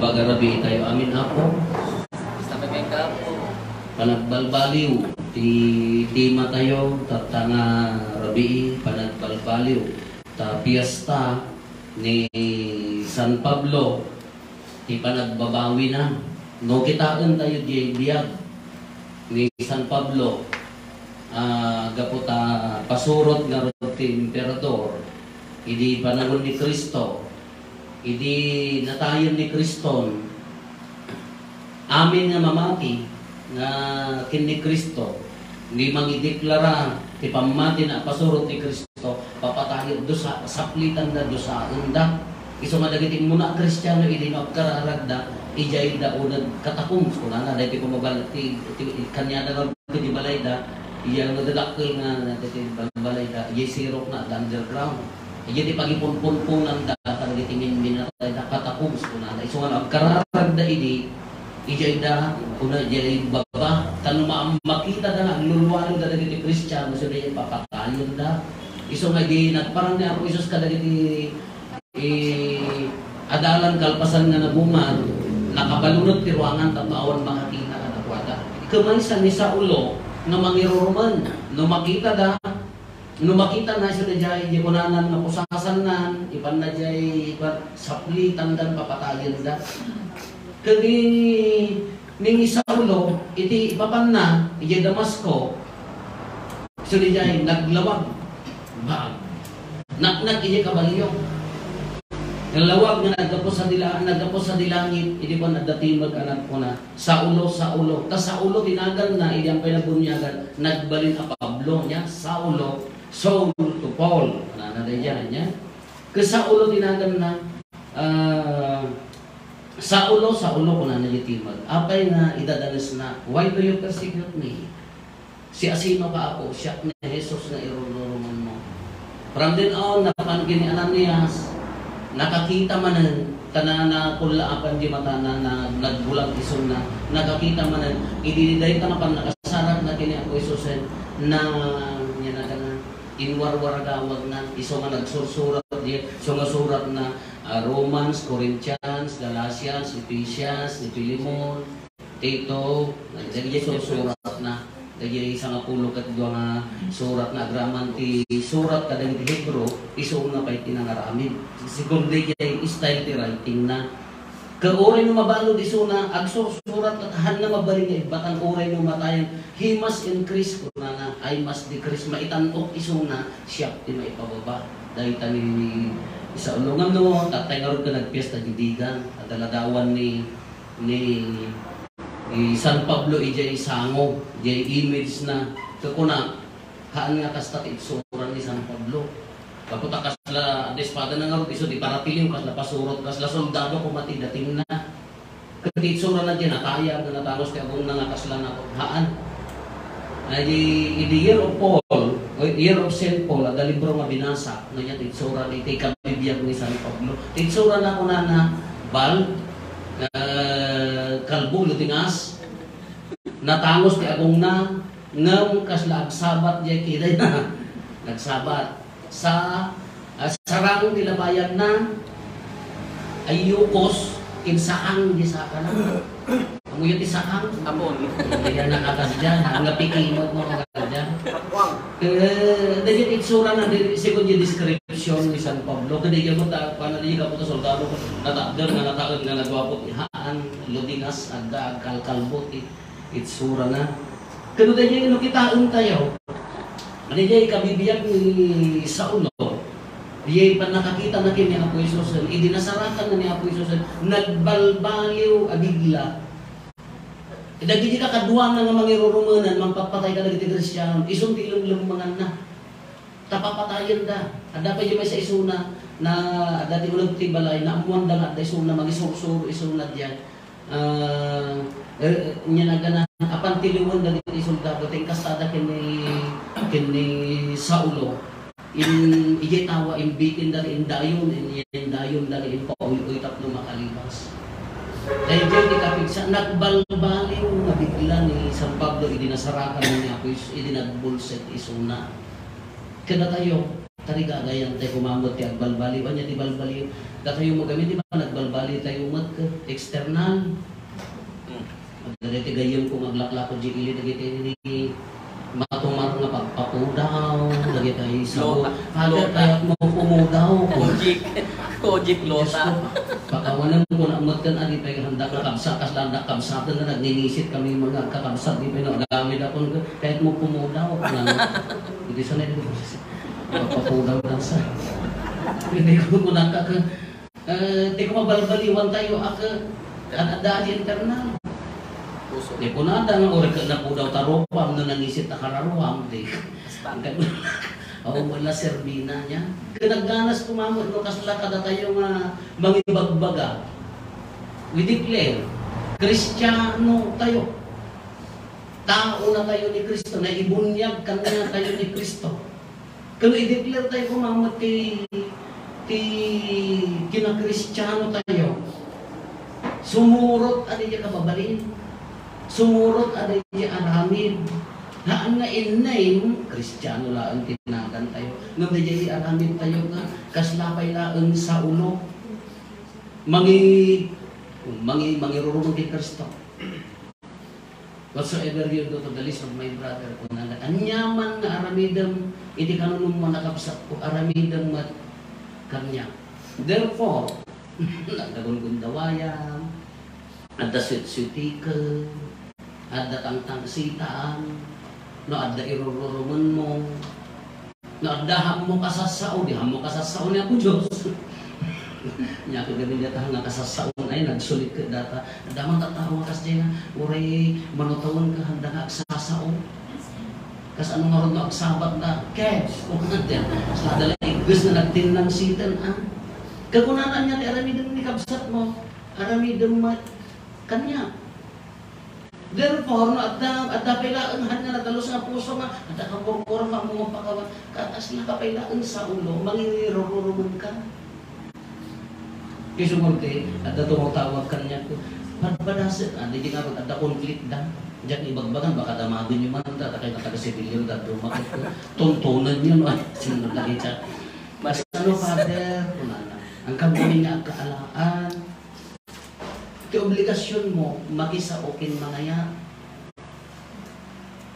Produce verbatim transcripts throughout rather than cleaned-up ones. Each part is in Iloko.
Pagarabii tayo amin, Apo. Basta may kapo. Panagbalbaliw ti tema tayo, tatta nga rabii, panagbalbaliw. Ta piesta ni San Pablo, ti panagbabawina. No, kitaen tayo diay biag ni San Pablo, ah, gapu ta pasurot ngarud ti emperador, idi panahon ni Cristo, idi natayen ni Kriston amin nga mamati nga ken ni Cristo, di mangideklara ti pammatina a pasurot ni Cristo, papatayen, dusa, saplitanda, dusaenda. Isu nga dagiti immuna a Kristiano idi no agkararagda, idiayda uneg katakum, kunana, daytoy kumabal-, ti, ti, kaniada nga iti balayda, iya nga dadakkel nga, iti bal-, balayda, iya sirokna, adda underground. Iya ti pagipunpunpunanda, kadagiti minminatayda, katakum, kunana. Isu nga no agkararagda idi, idiayda, kuna, idiay baba. Ta no ma-, makitada nga aglulualo dagiti Kristiano, isu diay papatayenda. Isu nga idi nagparang ni Apo Jesus kadagiti, eh, adalan kalpasan nga nabungar, nakabalunet ti ruangan tapno awan makakita kadakuada. Ket maysa ni Saulo nga mangirurumen, no makitada, no makitana isu daydiay, di kunanan nga pusasannan, ipanna diay, ipan, saplitandan, papatayenda. Ket ni, ni Saulo, iti ipapanna, idiay Damasco, isu daydiay, naglawag. Bag. Naknak idiay kabalio. Nalawag nga naggapu sa dila-, naggapu sa dilangit, idi pan adda timek a nagkuna, "Saulo, Saulo." Ta Saulo ti naganna, idi ampay nabuniagan, nagbalin a Pablo, nia, Saulo, Saul to Paul. Kunana daydiay, nia. Ket Saulo ti naganna, ah, "Saulo, Saulo," kunana diay timek. Apay nga idadanesna, "Why do you persecute me?" "Siasinoka, Apo?" "Siak ni Jesus nga irurumonmo." From then on, napan ken ni Ananias, nakakita manen, ta na-, nakullaapan di matana, na nagbulag isuna, nakakita manen, idi dayta nga pannakasaratna ken ni Apo Jesusen, na, nia, nagana, inwarwaragawagna, isu nga nagsursurat, di, isu nga suratna, ah, Romans, Corinthians, Galatians, Ephesians, ni Filemon, Tito, dagiti sursuratna, dagiti sangapulo ket dua nga surat nga agraman ti surat kadagiti Hebro, isuna pay ti nangaramid. Segun daydiay style ti writing na. Ket uray no mabalud isuna, agsursurat ket haanna mabalin nga ibbatan uray no matayen, he must increase, kunana, I must decrease, maitan-ok isuna, siak ti maipababa. Dayta ni Saulo. Ngem no, tattay ngarud ket nagpiesta diay bigan, adda ladawan ni ni, ni San Pablo idiay sango, idiay image na. Ket kuna, haan nga kasta ti itsura ni San Pablo. Gapu ta kasla, adda espada na ngarud isu, di paratiliw, kasla pasurot, kasla soldado koma ti dating na. Ket ti itsura na diay natayag, nga natalus ti agong na nga kasla na, haan. Ay, di, idi Year of Paul, o Year of Saint Paul, adda libro nga binasa, nga diay ti itsura, iti kabibiag ni San Pablo. Ti itsura na kunana, bald, ah, kalbo, lutingas, natalus ti agongna, ngem kasla agsabat diay kidayna. Nagsabat. Sa, ah, sarang ti labayanna, ay yukos, ken saang diay sakana. Amoyo ti saang? Amon. Diay nakakasdiay, nga pikimot mo kakasdiay. Kapuang. Eh, daydiay itsura na, di, segun diay description ni San Pablo, kadi diay mo ta, paano diay gapu ta soldado, natakder nga nataen nga nagwapo ti haan, lutingas, adda, agkalkalbo, ti itsura na. Kano daydiay no kitaen tayo, daydiay kabibiag ni Saulo, daydiay pannakakita na ken ni Apo Jesus, idi nasarakan na ni Apo Jesus, nagbalbaliw a bigla. Dagiti kakaduana nga mangirurumenan, mangpatpatay kadagiti Kristiano, isun ti ilemlemmenganna. Ta papatayenda. Adda pay diay maysa isuna, na adda ti uneg ti balay, naammoanda nga adda isuna, mangisursuro isuna diay. Ah, eh, nia nagana, apan tiliwen dagiti soldado, ti inkastada ken ni, ken ni Saulo. In, idiay tawa, imbitinda ti indayon, in, indayonda ti impauyuy tapno makalibas. Daydiay ti kapigsa, nagbalbaliw nga bigla ni San Pablo idi nasarakan ni Apo Jesus, idi nagbulsek isuna. Kadatayo, Tarigagayan tayo kumamet ti agbalbaliw. Anya ti balbaliw? Datayo met gamin, di ba, nagbalbaliw tayo met ket external. Mm. Dagiti gayyemko nga aglaklako diay ili dagiti matumar nga pagpapudaw, dagiti sabo. Lota. Father, lota. Kayatmo pumudaw. Kojik. Kojik, lota. Diyos ko, pakawanen ko na met ken adi pay handa nga kabsa-, kasla handa kabsaten nga nagningisit kami mga agkakabsat, di pay no agamid akon, kayatmo pumudaw. Ngan, iti sanay, pagpapudaw lang sa. Hindi ko kunaka ka, Eh, ti kumabalbaliwan tayo, ak-, ad-, adda di internal. Puso. Ti kunada nga, "Uray ket napudaw ta rupam no nangisit ta kararuam," ti. Basta. Aw, wala serbina niya. Kinaganas kumamet no kasla kadatayo nga mangibagbaga. We declare, Kristiano tayo. Tao na tayo ni Kristo. Naibunyag kaniya tayo ni Kristo. Kano i-declare tayo kumamet ti, ti kinakristiano tayo. Sumurot a diay kababalin. Sumurot a diay aramid. Haan nga in name, Kristiano laeng ti nagan tayo. Ngem diay aramid tayo nga kasla pay laeng Saulo. Mangi-, mangi-, mangirurumeng ti Kristo. Whatsoever you do to the least of my brother, kunana, aniaman nga aramidem iti kanunummo, nakabsatko, aramidem met kaniak. Therefore, adda gundawayam, adda suetsuetiken, adda tangtangsitan, no adda irururumenmo, No adda hammo kasassao, di hammo kasassao ni Apo Dios. Nia, kagabin data nga kasassaon ay nagsulit ket data. Adda man tattao nga kasdiay nga, uray manutawen ka, handa nga agsasao. Kasano ngarud no agsabat na, Kebs, o nga diyan. Sa dala igges nga nagtinnang siten, ah. Kakunana niya ti aramidem ni kabsat mo, aramidem met kaniak. Therefore, no adda, adda pay laeng han nga nadalus nga puso nga, adda kakurkura nga mapakawan, ket kasla ka pay laeng Saulo, mangirururumen ka. Ti sumurot, adda tumatawag kaniak, padpadaset, ah, di nga adda conflict da. Diak ibagbagan, baka damagenyo man, ta, ta, kay taga-civilian, da, dumakit ko. Tuntunan yo, no? Ay, sino na kita? Mas ano, Father, kunana. Ang kamuli nga agkaalaan, Ti obligasionmo, makisao ken mangayat.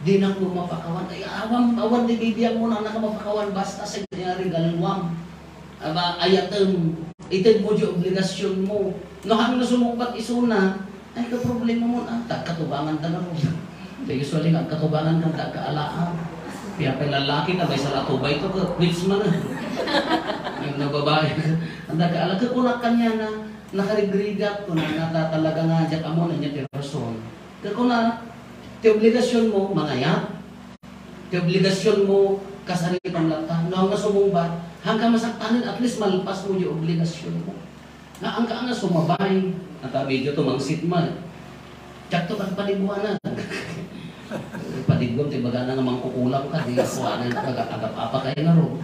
Dinakmo mapakawan. Ay, awan, awan di bibiagmo no annaka mapakawan basta sa nga regaluam. Aba, ayatem, itedmo di obligasionmo. No, haan nga sumungbat isuna, ay, kaproblemamon, ah, ta agkatubangan ta ngarud. Kaya usually nga agkatubangan ka, agkaalaan. Kaya pay lalaki ka, may salatubay to, ka, quits man, ah. Ang nababae, ang agkaala, kakunak kanya na, Nakarigrigak, kunana, ta talaga nga diak ammo ania ti rason. Ket kuna, ti obligasionmo, mangayat. Ti obligasionmo, kasaritam latta. No, haan nga sumungbat, haan ka masaktanen, at least malpasmo ti obligasionmo. Nga, haan ka nga sumabay. Ata medyo tumangsit man. Diakto ka padibuanan. Padiguan, ti bagana nga mangkukulam ka, di kuanan ka, agap-apa kayo nga ro.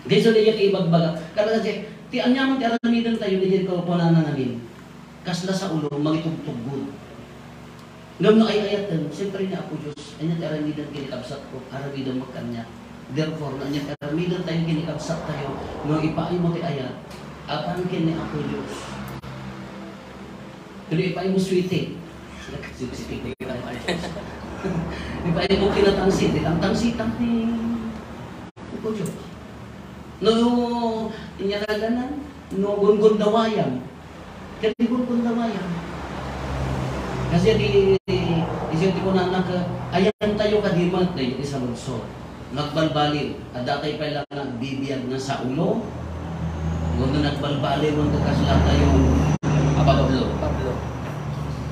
Di so, di ibagbaga. Kada kasi, Ti aniaman ti aramiden tayo, diay kakunanan amin. Kasla Saulo, mangitugtuggod. Ngem no ay-ayaten, siyempre ni Apo Dios, ania ti aramiden ken ni kabsatko, aramiden met kaniak. Therefore, no ania ti aramiden tayo ken ni kabsat tayo, no ipaaymo ti ayat, apan ken ni Apo Dios. Pero ipaaymo sweetie. Sweetie ko. Ipaaymo kinatangsit, itangtangsit, tangsit. Apo Dios. No, inyaraganan, no, gungundawayam. Kadi gungundawayam. Kasi di, di, di kunana nga, ayan tayo kadimat na yung isang lungsod. Nagbalbaliw, adda tayo pala nga bibiyag nga Saulo. Gunda nagbalbaliw, gunda kasla tayo, ah, Pablo. Pablo.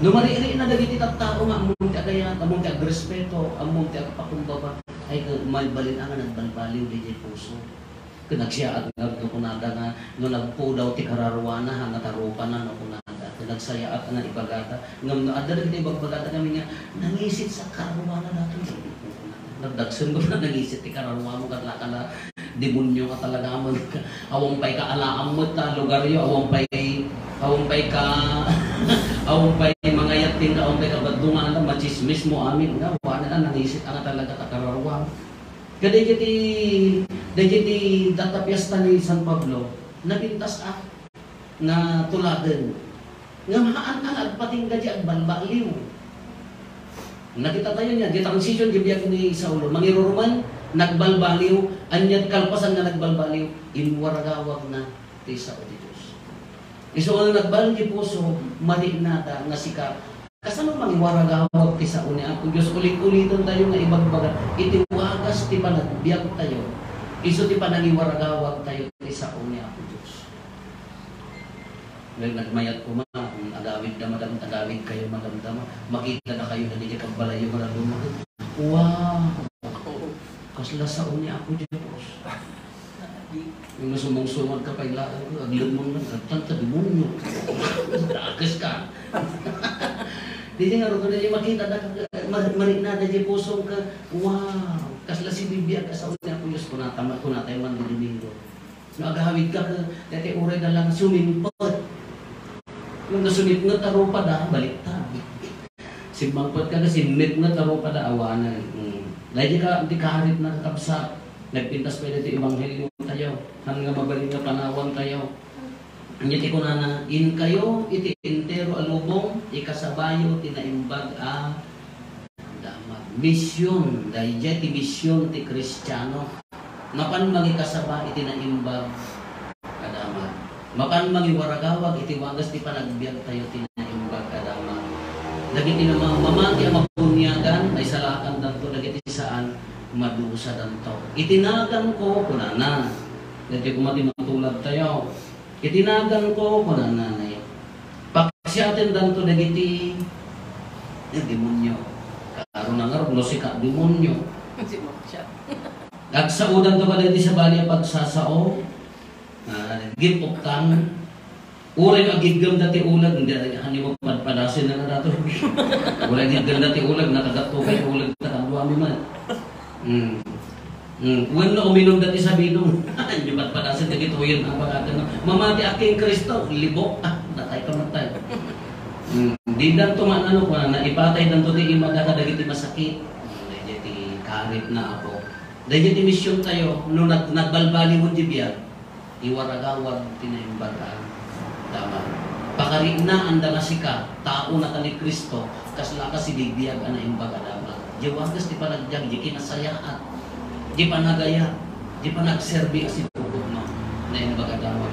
No, mariri na dagiti tattao nga ammon ti agayat, ammon ti agrespeto, ammon ti agpakumbaba. Ay, ket malbalin a nga nagbalbaliw diay puso. Ket nagsiyaat nga no kunada nga no nagpudaw ti kararuana, haan nga tarupana no kunada. Ket nagsayaat nga ibagada. Ngem no adda dagiti ibagbagada kami nga, "Nangisit sa kararuana datoy." Nagdagsen ko na nangisit ti kararuamo, ket lakala demonyo nga talaga man. Awan pay kaalaam met ta lugaryo, awan pay, awan pay ka, awan pay mangayat tinda, awan pay kabaddungan, machismis mo amin nga, wala na, nangisit nga talaga ta kararua. Kadagiti, dagiti data fiesta ni San Pablo, napintas a nga tuladen. Ngem haan a nga agpatingga di agbalbaliw. Nakita tayo niya, di transition di biag ni Saulo. Mangiruruman, nagbalbaliw, anya kalpasan nga nagbalbaliw, inwaragawagna ti sao ti Dios. Isu nga nagbalin ti puso, marinada nga sika. Kasano mangiwaragawag ti sao ni Apo Dios? Ulit-ulitan tayo nga ibagbaga, iti wagas ti panagbiag tayo, isu ti panangiwaragawag tayo ti sao ni Apo Dios. Nag-, nagmayat koma, mm, agawid da, madam, agawid kayo, madam, dama. Makita na kayo na di kayo pagbalayong nga nalumagod. Wow! Kasla sao ni Apo Dios. Yung nasumungsungad ka pa, ila, aglemmeng lang, agtan ta demonyo. Dagas ka. Di nga ro, di makita na, mar-, marinada di pusong ka, wow, kasla si Biblia, kasao ni Apo Dios, kunata, kunatay man di Domingo. No, agawid ka, ka, dati uray da lang sumimpet. Yung nasumipnget a rupa da, baliktad. Simmangpet ka, ka, simmipnget a rupa da, awanen. Mm. Dahil di ka, di karit na kakabsat. Nagpintas pay dati ebanghelyo tayo. Haan nga mabalin nga panawan tayo. Anya ti kunana, "Inkayo iti entero a lubong, ikasabayo ti naimbag a damag." Mision, daydiay ti mision ti Kristiano. Mapan mangikasaba iti naimbag a damag. Mapan mangiwaragawag iti wagas ti panagbiag tayo ti naimbag a damag. Dagiti namamati a mabuniagan, naisalakandanto, dagiti saan, madusadanto. Iti naganko, kunana. Dagiti koma ti matulad tayo. Iti naganko, kunana, paksiatendanto dagiti, eh, demonyo. Kaaro na ngarud, no, sika, demonyo. Si Maksha. Agsaodanto kadagiti sabali a pagsasao. Ah, gipuktan. Uray no agiggem dati uleg, hindi, hindi mo padpadasen na nga dato. Uray agiggem dati uleg, nakagatto kay uleg, takanduami man. Hmm. Hmm. Wenno uminum dati sabidong. Hindi padpadasen, dagitoyen, ang pagkatan, no? Mamati aking Kristo, libok, ah, natay ka matay. Hmm. Di danto man, ano, kung na, ipatay danto ti imada kadagiti masakit. Hmm. Dagiti karit na ako. Dagiti mision tayo, no nag-, nagbalbaliw di biag, iwaragawag ti naimbag a damag. Pakarinaan da nga sika, tao na ka ni Cristo, kasla ka si bibiag a naimbag a damag. Di wagas ti panagbiag, di kinasayaat, di panagayat, di panagserbi a sipuputno, naimbag a damag.